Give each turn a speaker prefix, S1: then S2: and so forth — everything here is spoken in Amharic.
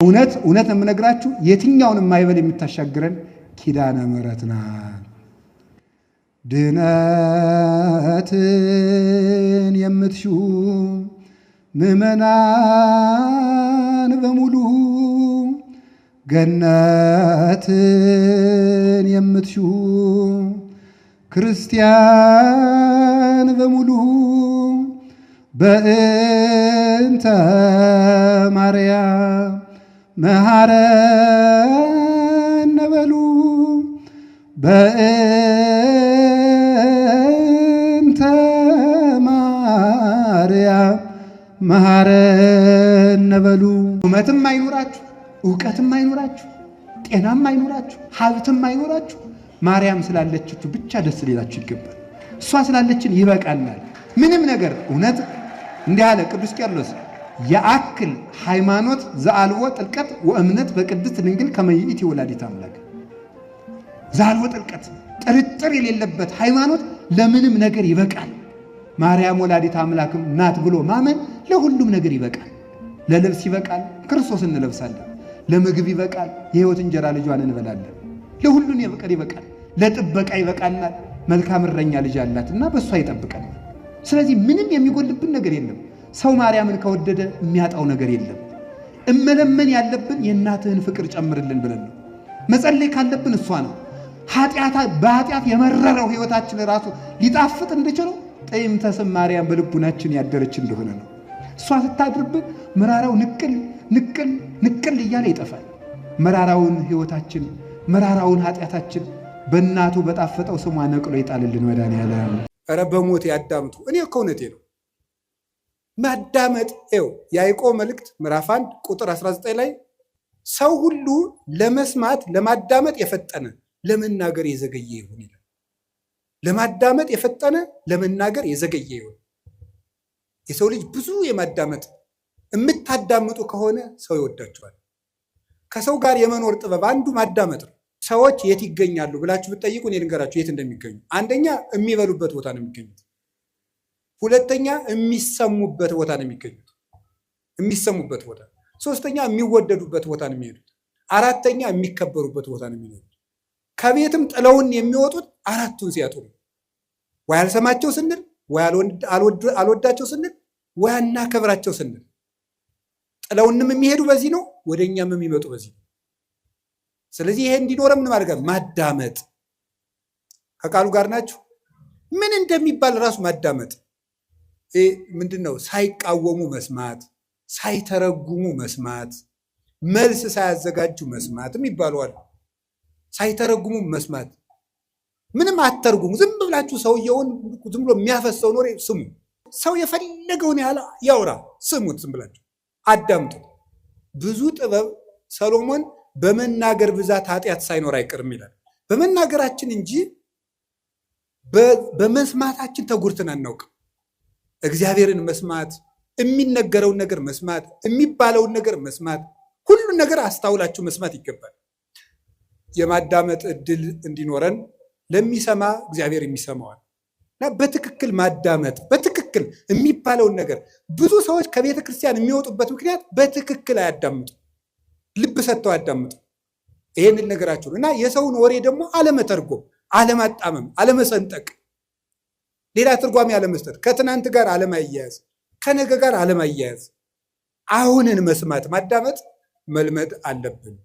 S1: እውነት እውነት ነው የምነግራችሁ፣ የትኛውን ማዕበል የምታሻግረን ኪዳነ ምሕረት ናት። ድነትን የምትሹ ምእመናን በሙሉ፣ ገነትን የምትሹ ክርስቲያን በሙሉ፣ በእንተ ማርያም መሐረነ በሉ፣ በእንተ ማርያም መሐረነ በሉ። ሹመትም አይኑራችሁ፣ እውቀትም አይኑራችሁ፣ ጤናም አይኑራችሁ፣ ሀብትም አይኑራችሁ፣ ማርያም ስላለችችሁ ብቻ ደስ ሊላችሁ ይገባል። እሷ ስላለችን ይበቃናል። ምንም ነገር እውነት እንዲህ አለ ቅዱስ ቄርሎስ፣ የአክል ሃይማኖት ዘአልቦ ጥልቀት ወእምነት በቅድስት ድንግል ከመ ይእቲ ወላዲተ አምላክ። ዘአልቦ ጥልቀት፣ ጥርጥር የሌለበት ሃይማኖት ለምንም ነገር ይበቃል። ማርያም ወላዲተ አምላክም ናት ብሎ ማመን ለሁሉም ነገር ይበቃል። ለልብስ ይበቃል፣ ክርስቶስ እንለብሳለን። ለምግብ ይበቃል፣ የሕይወት እንጀራ ልጇን እንበላለን። ለሁሉን የበቀል ይበቃል። ለጥበቃ ይበቃናል። መልካም እረኛ ልጅ አላት እና በእሷ ይጠብቀናል። ስለዚህ ምንም የሚጎልብን ነገር የለም። ሰው ማርያምን ከወደደ የሚያጣው ነገር የለም። እመለመን ያለብን የእናትህን ፍቅር ጨምርልን ብለን ነው። መጸለይ ካለብን እሷ ነው። በኃጢአት የመረረው ሕይወታችን ራሱ ሊጣፍጥ እንዲችለው ጥዕምተ ስም ማርያም በልቡናችን ያደረች እንደሆነ ነው። እሷ ስታድርብን መራራው ንቅል ንቅል ንቅል እያለ ይጠፋል። መራራውን ሕይወታችን፣ መራራውን ኃጢአታችን በእናቱ በጣፈጠው ስሟ ነቅሎ ይጣልልን መድኃኒዓለም።
S2: ኧረ በሞት ያዳምጡ። እኔ እኮ እውነቴ ነው። ማዳመጥ ው የያዕቆብ መልእክት ምዕራፍ 1 ቁጥር 19 ላይ ሰው ሁሉ ለመስማት ለማዳመጥ የፈጠነ ለመናገር የዘገየ ይሁን ይላል። ለማዳመጥ የፈጠነ ለመናገር የዘገየ ይሁን። የሰው ልጅ ብዙ የማዳመጥ፣ የምታዳምጡ ከሆነ ሰው ይወዳቸዋል። ከሰው ጋር የመኖር ጥበብ አንዱ ማዳመጥ ነው። ሰዎች የት ይገኛሉ ብላችሁ ብትጠይቁ እኔ ልንገራችሁ የት እንደሚገኙ። አንደኛ የሚበሉበት ቦታ ነው የሚገኙት። ሁለተኛ የሚሰሙበት ቦታ ነው የሚገኙት፣ የሚሰሙበት ቦታ። ሶስተኛ የሚወደዱበት ቦታ ነው የሚሄዱት። አራተኛ የሚከበሩበት ቦታ ነው የሚኖሩት። ከቤትም ጥለውን የሚወጡት አራቱን ሲያጡ ነው። ወይ አልሰማቸው ስንል፣ ወይ አልወዳቸው ስንል፣ ወይ አናከብራቸው ስንል ጥለውንም የሚሄዱ በዚህ ነው፣ ወደ እኛም የሚመጡ በዚህ ነው። ስለዚህ ይሄ እንዲኖረ ምን ማድረግ? ማዳመጥ። ከቃሉ ጋር ናችሁ። ምን እንደሚባል ራሱ ማዳመጥ ምንድን ነው? ሳይቃወሙ መስማት፣ ሳይተረጉሙ መስማት፣ መልስ ሳያዘጋጁ መስማት ይባለዋል። ሳይተረጉሙ መስማት፣ ምንም አተርጉሙ። ዝም ብላችሁ ሰውየውን ዝም ብሎ የሚያፈሰውን ወሬ ስሙ። ሰው የፈለገውን ያህል ያውራ፣ ስሙት። ዝም ብላችሁ አዳምጡ። ብዙ ጥበብ ሰሎሞን በመናገር ብዛት ኃጢአት ሳይኖር አይቀርም ይላል። በመናገራችን እንጂ በመስማታችን ተጎድተን አናውቅም። እግዚአብሔርን መስማት፣ የሚነገረውን ነገር መስማት፣ የሚባለውን ነገር መስማት፣ ሁሉን ነገር አስታውላችሁ መስማት ይገባል። የማዳመጥ እድል እንዲኖረን ለሚሰማ እግዚአብሔር የሚሰማዋል እና በትክክል ማዳመጥ፣ በትክክል የሚባለውን ነገር። ብዙ ሰዎች ከቤተ ክርስቲያን የሚወጡበት ምክንያት በትክክል አያዳምጡ፣ ልብ ሰጥተው አያዳምጡ። ይሄንን ነገራችሁ እና የሰውን ወሬ ደግሞ አለመተርጎም፣ አለማጣመም፣ አለመሰንጠቅ፣ ሌላ ትርጓሜ አለመስጠት፣ ከትናንት ጋር አለማያያዝ፣ ከነገ ጋር አለማያያዝ፣ አሁንን መስማት ማዳመጥ መልመድ አለብን።